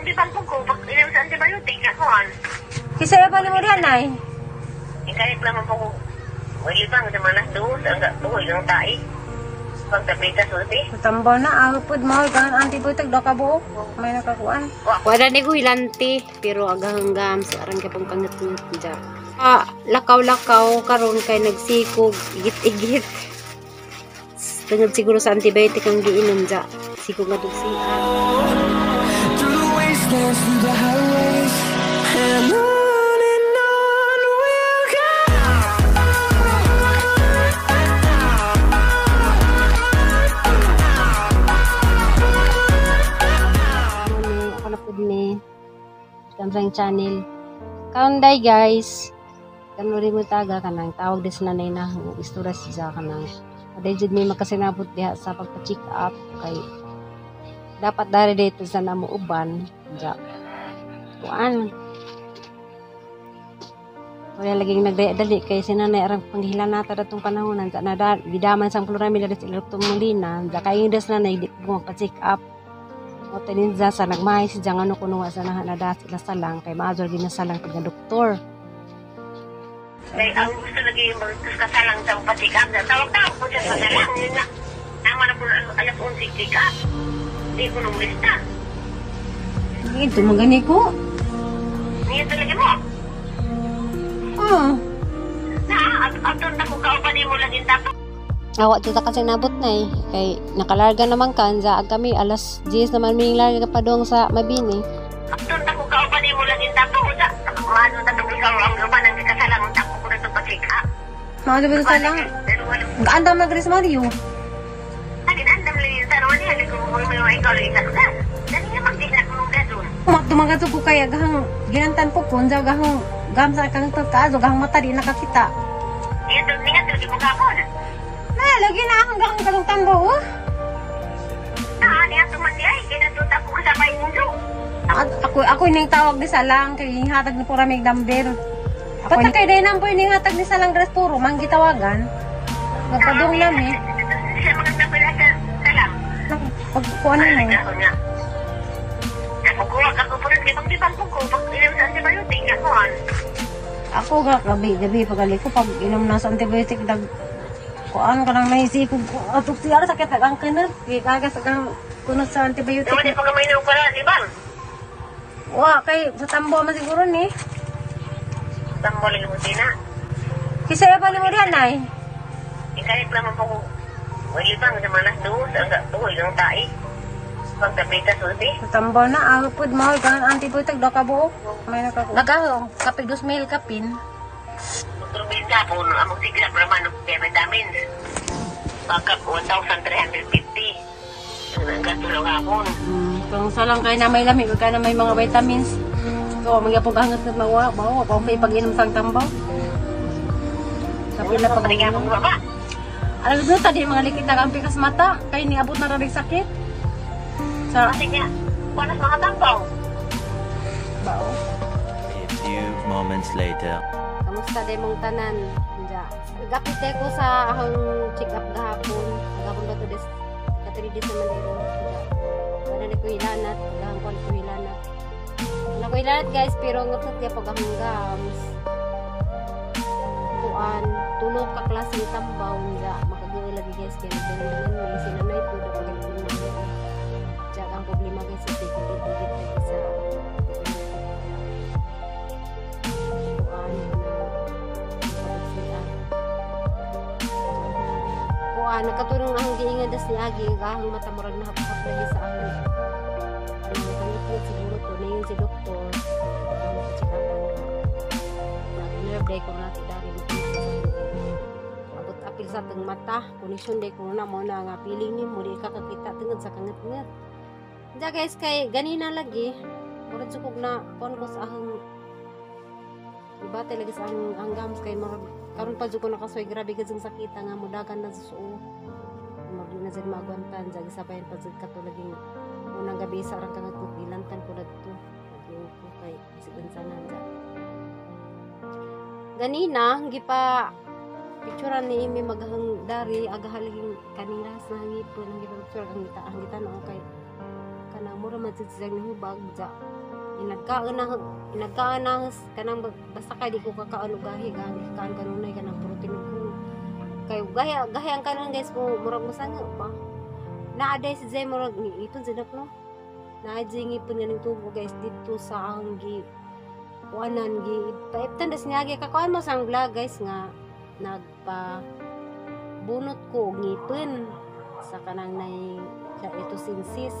Libang po ko, pag inom sa antibiotic, ako. Kisaya pa ni mo diyan ay. Ikalit naman po ko. May libang sa malas doon, ang tuloy ng tae. Pagtapita sulti. Tambaw na ah, pud mo kang antibiotic do ka buok. May nakakuan. Wala ni ko hilanti, pero agahanggam sa arang kapang kangat-ngat dya. Ah, lakaw-lakaw karon kay nagsikog, igit-igit. Tungod siguro sa antibiotic ang giinom dya. Sikog nga dugsian. Through the wastelands, through the highways, and on we'll go. Muni, ako na pud ni. Welcome sa channel. Kaunday guys. Kanuri mo taga kanang tawag dis nanay na istura siya kanang. Aday jud may makasinabot diha sa pagpa-check up kay dapat dari dito sa namo uban ja. Kuan. Wala laging nagdali kay si nanay arang panghila nata datong panahon sa nada gidaman sang Floramil sa Dr. Molina ja kay das nanay di ko magpa-check up. O tanin sa nagmahay si Jang ano kuno sa na nada sila salang kay maazol ginasalang pag doktor. Kay ang gusto lagi yung magkasalang sa patikap. Tawag-tawag po siya sa salang. Yun na. Tama na po alas 11 check up. Di ko nung lista. Ito magani ko. Niya talaga mo. Oh. Na, at doon ako kauban mo lagi dapat. Awa ta kasi nabot na eh. Kay nakalarga naman kanza ag kami alas 10 naman may larga pa dong sa Mabini. At doon ako kauban mo lagi dapat. Sa maano na itong ikaw ang luman ang kasalang tako ko na ito pa-check up. Mga ba salang? Pero walang Gaandam na Grace Mario. Akin, andam lang yung tarawan niya. Nagkumumulong ikaw lang isa ka. Dali nga mag-tignan ko nung gadon. Tumagat ko kay gahang ginantan po ko unsa gahang gam sa kang kaazo gahang mata di nakakita. Niya, niya, lagi mo kapon. Na lagi na akong gahang kalong tambo oh. Na, niya tumandi ay. Kinatuta ko kasabay ninyo. At ako ning tawag ni Salang kay hatag ni Puramig number. Ako ni kay day number ning hatag ni Salang Grace puro man gitawagan. Nagpadung nami. Sa mga tapila sa salam. Pag kuan Ay, mo. ako nga. Ako kuha ako po rin. Ibang po ko. Pag inom sa antibiotic, ako. Ako ga gabi gabi pagali ko pag inom na sa antibiotic dag kuan ka nang naisipog ko atok siya sakit ang kanat kay kagas ang kunot sa antibiotic. Naman yung pagkamay na para, di ba? Wa kay sa tambo man siguro ni. Tambo lagi mo sina. Kisaya pa ni mo diyan ay. Ikalit naman po ko. May libang sa malas doon. Ang tuloy ng tae. Pagtapita sulti. Tambo na ah, pud mo kang antibiotic do ka buok. May nakakuha. Nagahong kapig 2,000 kapin. Magtrubil ka po. Among sigla naman ng vitamins. Backup 1,350. Ang gatulong hapon. Kung salang kay na may lami, kay na may mga vitamins. So, magyapong angat na mawa, bawa pa may pag-inom sang tambaw. Kapila pag Pag inom. baba. Alam mo tadi mga likita ang pikas mata kay niabot na rin sakit. Sa Kasi nga, walas mga tambaw. bao. A few moments later. Kamusta day mong tanan? Dya. Nagapit day ko sa ahong check up gahapon. Gahapon ba to des? Ka 3 days naman day ron. Dya. Wala na ko hilanat. Gahang ko ko hilanat. Wala ko hilanat guys, pero ang ngat kaya pag ahong gams. Kuan, tulo ka klaseng tambaw. Dya. Makagawa lagi guys, kaya nagdalandalan may sinanay po na pag Dya, ang problema guys sa tigit-igit lagi sa kuan na kuan nakatulong ang giingan das ni Agi ang mata murag nahap-hap lagi sa ahong ano kanit siguro to na yun si doktor ang check up na nerve day ko na to dari abot apil sa teng mata connection day ko na mo na nga feeling ni mo di ka kakita tungod sa kangat-ngat. Diya guys kay ganina lagi murag sukog na kuan ko sa ahong ibate lagi sa ang gams kay murag karon pa jud ko nakasuway grabe gid ang sakita nga mudagan na sa suo murag di na jud maagwantan jud sabayan pa jud kato laging unang gabi sa arang kangat ko gilantan ko dadto nag ko kay bisig unsa na ganina gipa picturean ni Amy maghang dari agahaliging kaning lahas na hangipon ang gipa picture ang gita no kay kanang Kanang mura man jud siya nihubag ja. Inagkaon na inagkaon na kanang basta kay di ko kakaon og gahi gahi kaon kanunay kanang protein ko. Kay gahi gahi ang kanon, guys, mo murag masanga pa. Naa day si Zay murag ngipon sa no. Naa jay ngipon nga ning tubo, guys, didto sa ang gi kuanan gi paiptan das niya gi kakuan mo sa ang vlog, guys, nga nagpa bunot ko og ngipon sa kanang nay sa ito sinsis.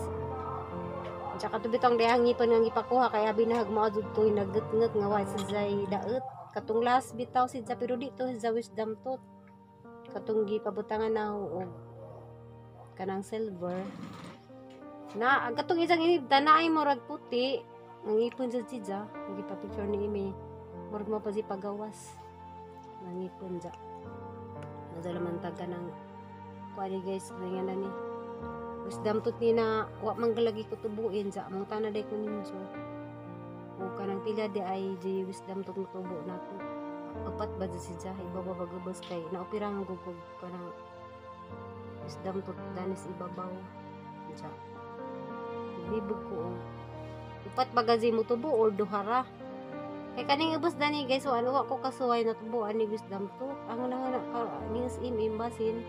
Tsaka to bitong dayang ngipon nga gipakuha kay abi na mao jud to'y nagutngot nga wa si Zay daet. Katong last bitaw si Zay, pero dito si Zay wisdom tooth. Katong gipabutangan na og kanang silver. Na ang katong isang inibda na ay murag puti. Ang ngipon sa si Zay, gipapicture ni Imi. Murag mo pa si pagawas. Nangipon ja. Nadala man tag kanang kuan, guys, nga na ni. Wisdom tooth ni na wa man galagi ko tubuin sa among tana day ko ninyo. O kanang pila di ay di wisdom tooth mo tubo nato. Upat ba di siya ibabaw bagabos kay naopira ang gugog kanang wisdom tooth danis ibabaw. Ja. Libog ko og upat ba gazi mo tubo or duhara. Kay kaning ubos dani, guys, so ano wa ko kasuway na tubo ani wisdom tooth. Ang na ka ni im imbasin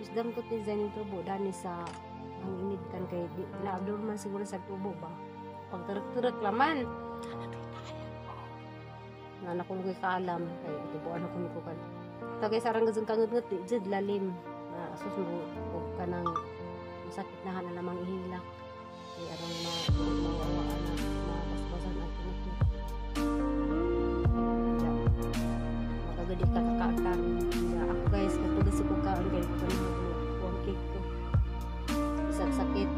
wisdom tooth ni zanin tubo dani sa ang inibtan kay di na man siguro sa tubo ba. Pagturok-turok laman. Nga na kung ko'y kaalam kay tubuan ako ko kan. To guys, arang gazong kangut di jud lalim. Na asus mo og kanang masakit na hana namang ihilak. Kay arang ma mawawaan na mabasbasan ang kunot. Ja. Makagadi ka kakaon karon. Ja, ako, guys, katugas ko kaon kay ko na kuang cake ko. Isag sakit.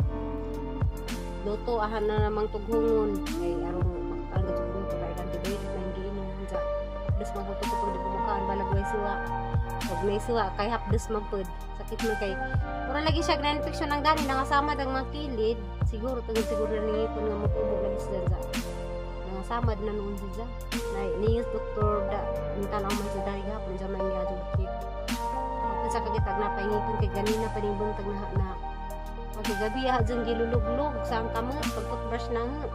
Luto ahan na namang tughungon kay arong makakaon ka tughungon kay antibiotic na giinom ja. Dos magluto ko pag di ko makaan balag may suwa. Pag may suwa kay hapdos man pud. Sakit man kay mura lagi siya na infection ang dani nangasamad ang mga kilid. Siguro tungod siguro na nangipon nga motubo lagi siya sa nangasamad na noon siya. Na niyos doktor da tanaw man sa dali gapon sa man gyud check. Open sa kagitag na paingipon kay ganina pa ning buntag na na pagkagabi ah dyan giluluglog sa ang kamot pag toothbrush na nga.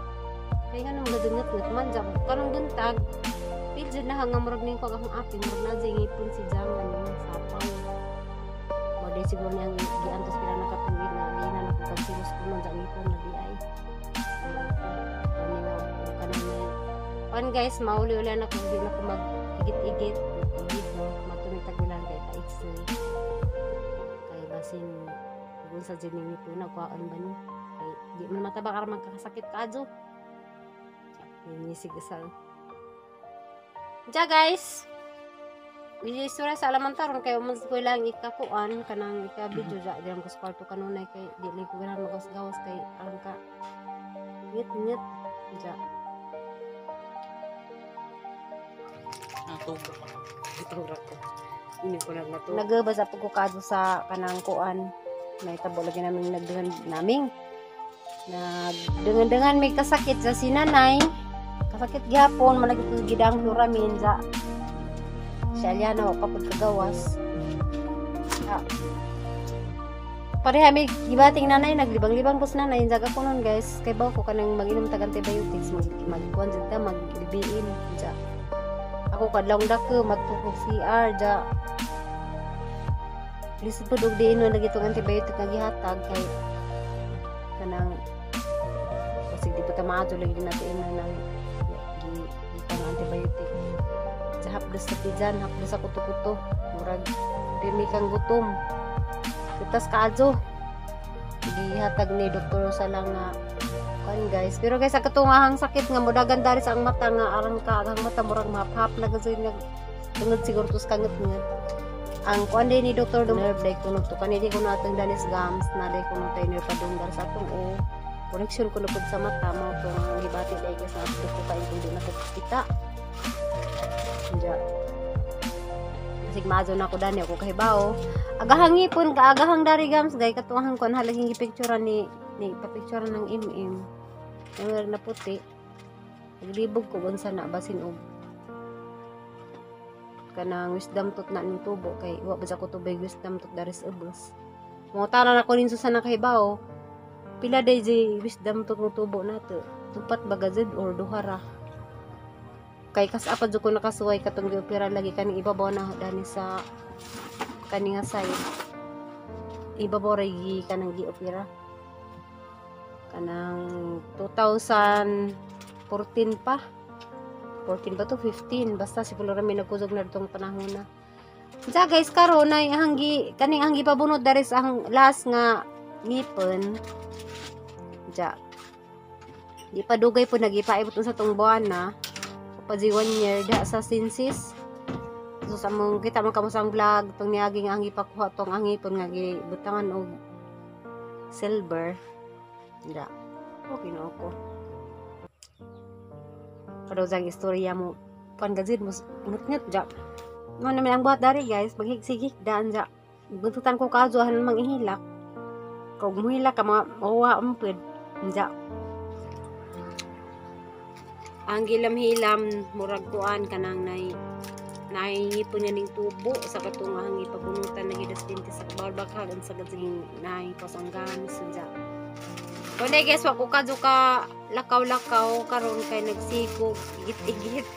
Kay nga nung gadungot ngut man dyan karong buntag pil dyan na nga murag ning pag akong api murag na dyan ngipon si Jang ano sapaw. Mo di siguro niyang giantos pila na katuig na gina na kung pagsilos ko man dyan ngipon na di ay. Ano nga kanang may pan, guys, mauli-uli na kung di na ko mag-igit-igit igit no magtumitag bilang kay pa-x-ray kay basin kung sa dyan ngipon na kuhaan ba ni kay di man mataba karon magkakasakit ka adyo. Nisig sa Ja, guys. Istorya sa alaman taron kay man ko lang ikakuan kanang ika-video ja diyan ko sa kwarto kanunay kay di lang ko ganahan magawas-gawas kay aron ka ngit-ngit ja. Natubo. Itong ko. Hindi ko lang natubo. Nagabasa po ko kadto sa kanang kuan. Naitabo lagi namin nagdangan naming nagdangan-dangan may kasakit sa sinanay. Kasakit gyapon malagi ko gidang huramin sa siya na kapag kagawas. Ah. Pareha may gibating nanay naglibang-libang pos nanay jaga ko nun, guys, kay bawo ko kanang maginom tag antibiotics mag magkuan jud ta maglibiin ja. Ako kadlawng dako magtukog CR ja. Lisod pud og diin lagi itong antibiotic nga gihatag kay kanang kasi di pa ta maadto lagi din natin na nang gi gikang antibiotic. Sa hapdos sa pijan, hapdos sa kuto-kuto. Murag pirmi kang gutom. Kitas kaadyo. Gihatag ni Doktor sa lang nga kan, guys. Pero guys, sa katungahang sakit nga mudagan dari sa ang mata nga arang ka ang mata murag maphap na gud nag tungod siguro tos kangot nga ang kuan din ni Dr. Nerve day kuno to kanili ko natong danis gums na day kuno tayo nerve padunggar sa atong o connection kuno pud sa mata mao tong gibati day guys na ko kain kung di na ko kita. Ja. Sig mazo na ako dani ako kahibaw. Agahang ngipon ka agahang dari gums gay katuhang kuan halaging gipicturean ni ni papicturean ng im-im. Ang na puti. Naglibog ko unsa na basin og kanang wisdom tooth na ning tubo kay wa ba sa ko tubig wisdom tooth daris ubos. Mangutana na ko ninyo sa nakahibaw. Pila day jay wisdom to kung tubo nato. Tupat ba gazid or duha ra. Kay kas apa jud ko nakasuway katong giopera lagi kaning ibabaw na dani sa kani nga side. Ibabaw ra gi kanang giopera. Kanang 2014 pa. 14 ba to 15, basta siguro ra mi nagkuzog na ditong panahon na. Sa guys karon ay hanggi kaning hanggi pabunot dari sa ang last nga ngipon. Ja. Di pa dugay po nagipaibot sa tong buwan na. Paji 1 year da sa sinsis. So sa mong kita man kamo sa ang vlog tong niagi nga ang gipakuha tong ang ngipon nga gibutangan og silver. Ja. Okay na ako. Pero sa istorya mo pan gazid mo ngut-ngut ja. Mo naman ang buhat dari guys, maghigsigik daan ja. Buntutan ko kaso han manghilak. Kog muhilak ka mga mawa amped. Ja. Ang gilam-hilam murag kuan kanang nay naingipon niya ning tubo sa katong ang ipabunutan na gidas dinti sa bawal bakhagan sa gazing nay pasanggan sa ja. Kunay guys, wa ko kadyo ka lakaw-lakaw karon kay nagsikog igit-igit.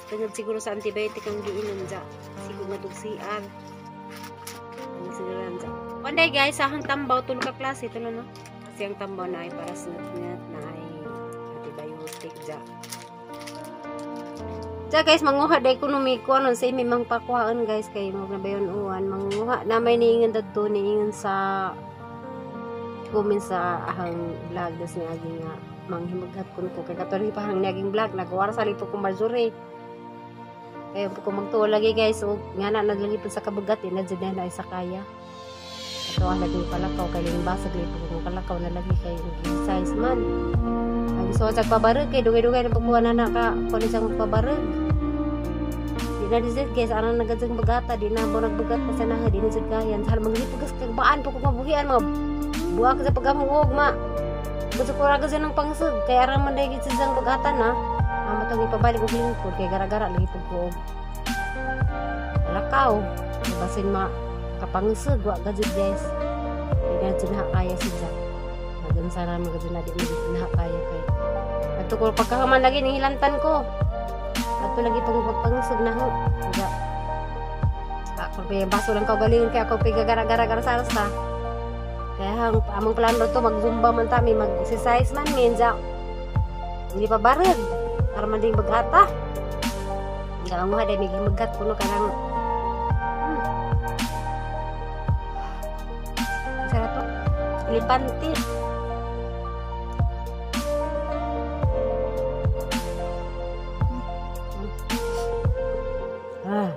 Tungod siguro sa antibiotic ang giinom ja. Sikog nga tug CR. Ang siguro ja. Kunay guys, ahang tambaw tulo ka klase tulo no. Kasi ang tambaw na ay para sa ngat na ay antibiotic ja. Ja guys, manguha day kuno mi kuanon sa imi mang pakuhaan guys kay mo na bayon uwan manguha na may niingon dadto niingon sa comment sa ahang vlog das ni agi nga manghimaghat kun ko kay kato pa hang naging vlog nagwara sa lipo ko Marjorie. Kaya po ko magtuo lagi guys og nga na naglagi sa kabugat eh, na jud na isa kaya. Ato ang lagi palakaw kay limbasag lipo ko kalakaw na lagi kay exercise man. Ang gusto sa pabarog kay dugay-dugay na pagkuha na ka kuno siyang magpabarog. Di na di guys anang nagadzang bagata di na mo nagbagat pa sa naha di na jud kaya. Sal maglipugas kag baan po ko mabuhian mga buak sa paghamungog ma. Gusto ko ra ng pangsug kay aram man dai gid siyang bagata na. Amo tong ipabalik og lingkod kay gara-gara lagi pud ko og lakaw. Basin ma kapangsug wa gajud guys. Di na jud na kaya siya. Magan sana magajud na di na kaya kay. Adto ko pagkahuman lagi ning hilantan ko. Adto lagi pang pagpangsug na ho. Ja. Ako pa baso lang kaugalingon kay ako pa gara-gara sa rasta. Kaya ang among plano to mag-zumba man ta mi mag-exercise man minja. Hindi pa barag. Para man ding bagata. Hindi ka manguha dahil may gimagat kuno kanang Sarap to. Elepante. Ah.